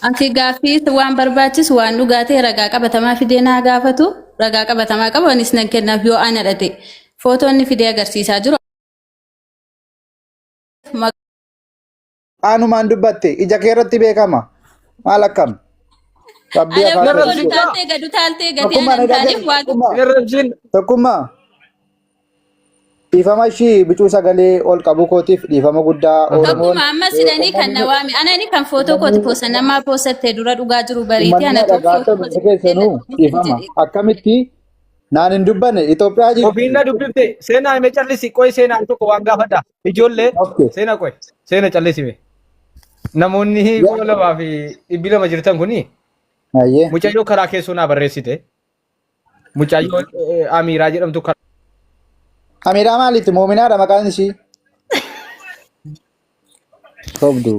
Ati gaaffii waan barbaachisu waan dhugaa ta'e ragaa qabatamaa fidee naa gaafatu ragaa qabatamaa qabu anis nan kennaaf yoo ana dhate footoo inni fidee agarsiisaa jiru Anumaan dubbatte ija kee irratti beekama. Maal akkam? Rabbii Ana afaan gad keessa. utaaltee gad utaaltee gatii Tokkummaa ana na hin taaneef dhaga'i. waa Tokkummaa. Hin arrabsin. Tokkummaa. Dhiifama ishii bicuu sagalee ol qabu kootiif dhiifama guddaa Oromoon Tokkuma amma sidhanii kan na waame anani kan footoo kooti poosa namaa poosatte dura dhugaa jiru bariitii uummanni ana na tokko dhagaa footoo ta'u kooti keessanuu dhiifama. Akkamitti naan hin dubbanne Itoophiyaa Ofiin jirti. na dubbifte seenaa hime callisi qoy seenaa tokko waan gaafadha. Ijoollee Okay. seenaa qoy seena callisi mee. Namoonni 2,200 jirtan kuni Ayyee. mucayyoo karaa keessoo naa barreessite. Mucayyoo Amiiraa jedhamtu karaa Amiiraa maaliiti? Moominaadha maqaan ishii. Sobdu.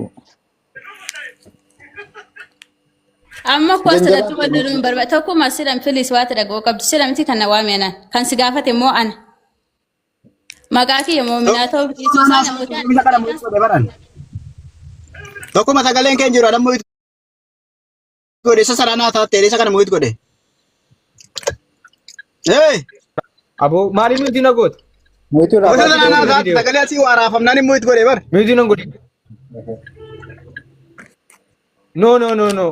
Amma koo Janjala. asirratti wal hin barbaadu. Tokkuma siran filis waati dhaga'uu qabdu. Sira miti kan na waame anaan. Kan si gaafate immoo ana. Maqaa kiyya moominaa ta'uu dhiisuu isaa namoota Isa kana mu'it godhe baran. Tokkuma sagaleen keenya jiru adam mu'it godhe isa sana naa taatte isa kana mu'it godhe. Ee Aboo maaliif mute na goota? Mute irraa isa sana naa baasi. taatte sagalee asii waraafamnaan mu'it godhe bar. Mute nan godhi. No no no no.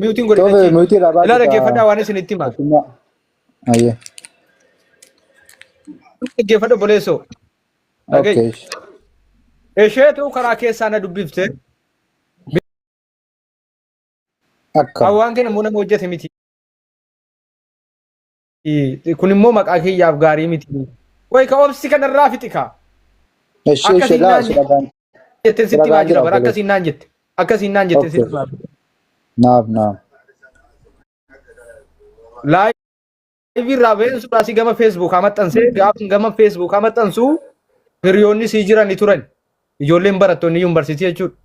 Mute godhi. Toofe mute irraa baasi. Ilaa dhaggeeffadhaa waan isin itti himaa. Tokkummaa. Ayyee. Dhaggeeffadhu obboleessoo. Dhaga'i. Okay. Isheetu karaa keessaa na dubbifte. Akkam. Hawaan keenya immoo nama hojjete miti. Kun immoo maqaa kiyyaaf gaarii miti. Wayi ka obsi kanarraa fixi kaa. Ishee ishee Akkasiin laa naan si dhagaan. jette sitti himaa Ragaan jira jira bara obboleessa. akkasiin naan jette. Akkasiin naan jette Okay. sitti himaa jira. Naaf naaf. Laayivii irraa ba'een suuraa si gama feesbuukaa maxxansee gaafa gama feesbuukaa maxxansu hiriyoonni sii jiran ni turan. Ijoolleen barattoonni yuunivarsiitii jechuudha.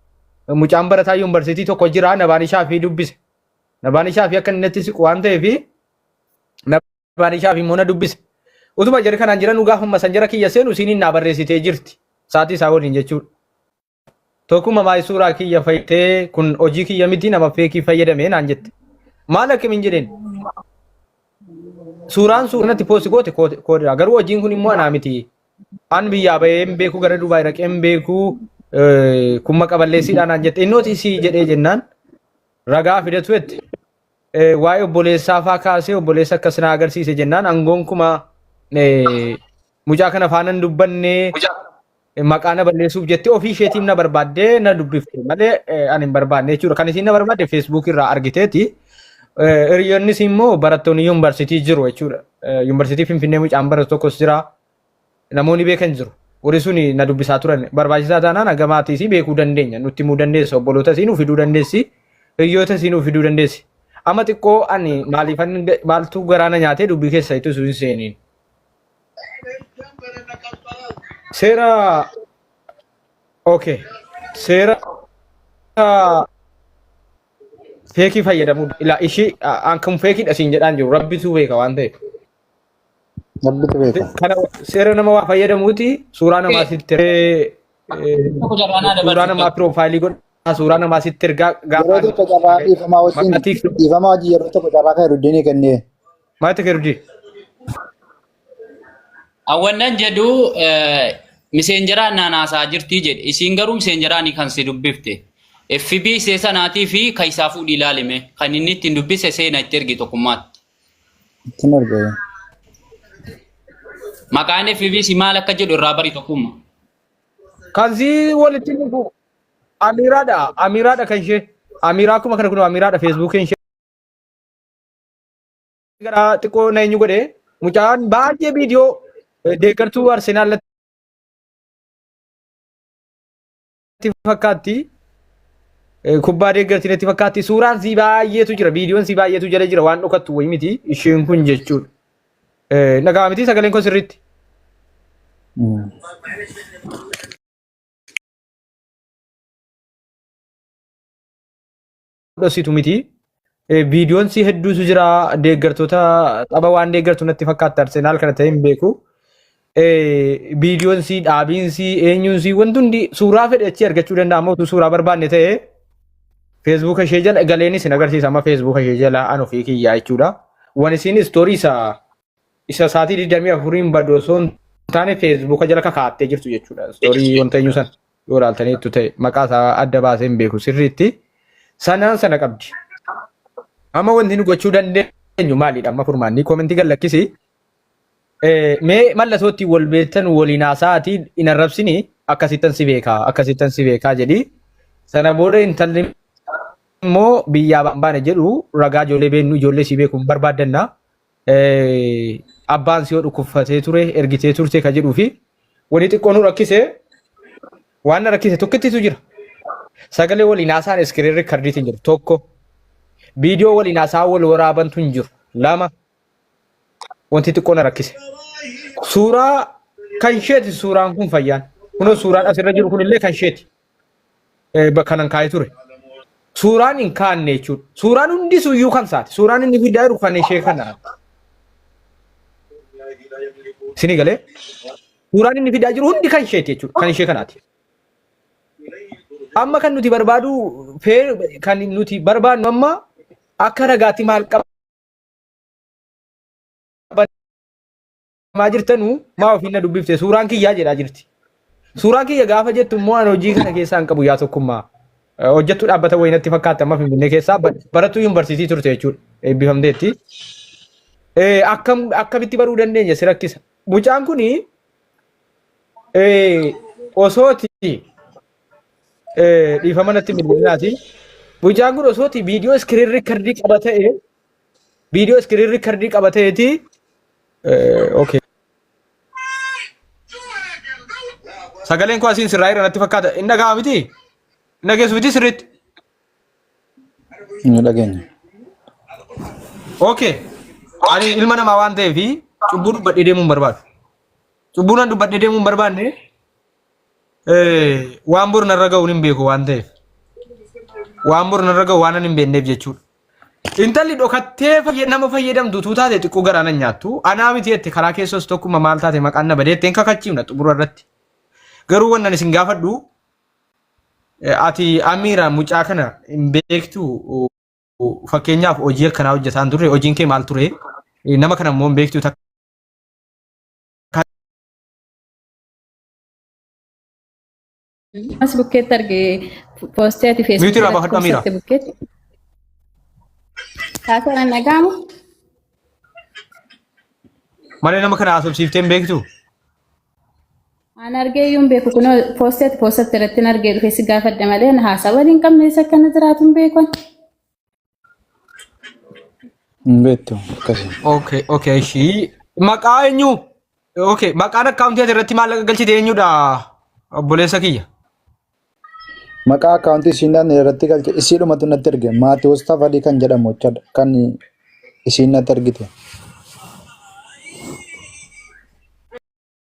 Mucaan barataa yuunivarsiitii tokko jira Nabaanishaa fi dubbise. Nabaanishaa fi akka inni natti siqu waan ta'eef Nabaanishaa fi immoo na dubbise. Utuma jarri kanaan jiran gaafa masanjara kiyya seenu isiin naa barreessitee jirti. Sa'aatii isaa waliin jechuudha. Tokkuma maal suuraa kiyya fayyadee kun hojii kiyya miti nama feekii fayyadamee naan jette. Maal akkamiin jedheen? Suuraan suuraa poosti goote koodira. Garuu hojiin kun immoo anaa miti. An biyyaa bahee hin beeku gara Dubaay dhaqee hin beeku kun maqa balleessiidhaa naan jette. Innooti sii jedhee jennaan ragaa fidatu jette. Waa'ee obboleessaa faa kaasee obboleessa akkas na agarsiise jennaan angoon kuma mucaa kana faana hin dubbanne maqaa na balleessuuf jettee ofii isheetiif na barbaaddee na dubbifte malee ani hin barbaanne jechuudha. Kan isiin na barbaadde Facebook irraa argiteeti. Hiriyoonnis immoo barattoonni yuunivarsiitii jiru jechuudha. Yuunivarsiitii Finfinnee mucaan baratu tokkos jira. Namoonni beekan jiru. Warri sun na dubbisaa turan. Barbaachisaa taanaan haga maatii isii beekuu dandeenya. Nutti himuu dandeessa. Obboloota isii nuu fiduu dandeessi. Hiriyoota isii nuu fiduu dandeessi. Amma xiqqoo ani maaliifan maaltu garaa na nyaatee dubbii keessa itti hin seeniin. Seera okay. Seera feekii fayyadamuu ilaa ishii an kun feekiidha siin jedhaan jiru rabbitu beeka waan ta'eef. Rabbitu beeka. Kana seera nama waa fayyadamuuti suuraa namaa sitti Tokko carraa naa suuraa dabarsi. namaa piroofaayilii godhaa suuraa namaa sitti ergaa Yeroo gaafa tokko carraa dhiifamaa wajjin maqaa tiiktook dhiifamaa wajjin yeroo tokko carraa kan Heruddinii kennee. maal ta'e Rudii? Awwannan jedhu miseenjaraan naan haasaa jirtii jedhe. Isiin garuu miseenjaraanii kan si dubbifte. FB isee sanaatii fi kan isaa fuudhii ilaalime. Kan inni ittiin dubbise seena itti ergi tokkummaatti. Ittiin erga. Maqaan FB si maal akka jedhu irraa bari tokkumma. Kan si walitti dhufu Amiiraadha. Amiiraadha kan ishee. Amiiraa akkuma kana kun Amiiraadha feesbuukiin ishee. Gara xiqqoo na eenyu godhe mucaan baay'ee viidiyoo deeggartuu Arsenaal natti fakkaatti. Kubbaa deeggartii natti fakkaatti. Suuraan sii baay'eetu jira. Viidiyoon sii baay'eetu jala jira. Waan dhokattu wayii miti isheen kun jechuudha. Nagaa miti sagaleen koo sirriitti. Dhositu miti. Viidiyoon si hedduutu jira. Deeggartoota tapha waan deeggartu natti fakkaatti Arsenaal kana ta'e hin beeku. Viidiyoon si dhaabiin si eenyuun si wanti hundi suuraa fedhe achii argachuu danda'ama utuu suuraa barbaanne ta'e Feesbuuka ishee jala galeen isin agarsiisa amma feesbuuka ishee jala an ofii kiyyaa jechuudha. Wan isiin istoorii isa isa sa'aatii 24n badu osoo hin taane feesbuuka jala kakaattee jirtu jechuudha. Istoorii wanta eenyu sana yoo ilaaltaniittu ta'e maqaa isaa adda baasee hin beeku sirriitti. Sanaan sana qabdi. Amma wanti nu gochuu dandeenyu maalidha amma furmaanni koomentii gad lakkisi. Mee mallattoo ittiin wal beektan waliin haasa'aatii hin arrabsini akkasittan si beekaa akkasittan si beekaa jedhi. Sana booda intalli immoo biyyaa baan baane jedhu ragaa ijoollee beennu ijoollee si beeku hin barbaaddanna. Abbaan si yoo dhukkubfatee ture ergitee turte ka jedhuu fi wani xiqqoo nu rakkise waan na rakkise tokkittitu jira. Sagalee waliin haasa'an iskiriin riikkardiitiin jiru tokko. Viidiyoo waliin haasa'an wal waraabantu hin jiru lama. Wanti xiqqoo na rakkise. Suuraa kan isheeti suuraan kun fayyaan. Kunoo suuraan asirra jiru kunillee kan isheeti. Kanan kaa'ee ture. Suuraan hin kaanne jechuudha. Suuraan hundi suyyuu kan isaati. Suuraan inni fidaa jiru kan ishee kana. Isinii galee? Suuraan inni fidaa jiru hundi kan isheeti jechuudha. Kan ishee kanaati. Amma kan nuti barbaadu kan nuti barbaadnu amma akka ragaatti maal qabatamaa jirtanu maa ofiin na dubbifte suuraan kiyyaa jedhaa jirti. Suuraan kiyya gaafa jettu immoo ani hojii kana keessaa hin qabu yaa tokkummaa. Hojjettuu dhaabbata wayii natti fakkaatti amma Finfinnee keessaa barattuu yuunivarsiitii turte jechuudha. Eebbifamteetti. Akkam akkamitti baruu dandeenya si rakkisa. Mucaan kuni osooti dhiifama natti mil'inaati. Mucaan kun osooti viidiyoo iskiriin riikardii qaba ta'e viidiyoo iskiriin riikardii qaba ta'eeti. Okay. Sagaleen koo asiin sirraa jira natti fakkaata. Hin dhaga'ama miti? Hin dhageessu miti sirriitti? Ni dhageenya. Okay. Ani ilma namaa waan ta'eef cubbuu dubbadhee deemuu hin barbaadu. Cubbuu nan dubbadhee deemuu hin barbaanne waan boru narra ga'uun hin beeku waan ta'eef. Waan boru narra ga'u waan hin beekneef jechuudha. Intalli dhokattee nama fayyadamtu utuu taate xiqqoo garaa nan nyaattu. Anaa miti jette karaa keessos tokkuma maal taate maqaan na badee ittiin kakachiifna xumura irratti. Garuu wannan isin gaafadhu ati Amiira mucaa kana hin beektu fakkeenyaaf hojii akkanaa hojjetaan turre hojiin kee maal ture nama kana immoo hin beektu takka As bukkeetti arge poostii ati Mute feesbuukii irraa irratti baafadhu Amiira. postatte bukkeetti. Haasaan hin dhaga'amu. Malee nama kana haasofsiiftee hin beektu. An argee iyyuu hin beeku kunoo poostii ati postatte irratti hin argee dhufe si gaafadhe malee haasaa waliin qabne isa akkana jiraatu hin beeku. Hin beektu akkasii. Okay, okay, ishii. Maqaa eenyu? Okay, maqaan akkaawuntii ati irratti maallaqa galchite eenyudha? Obboleessa kiyya. Maqaa akkaawuntii isiin irratti galche isiidhumatu natti erge Maatiwoos Tafarii kan jedhamu jechaadha kan isiin natti ergite.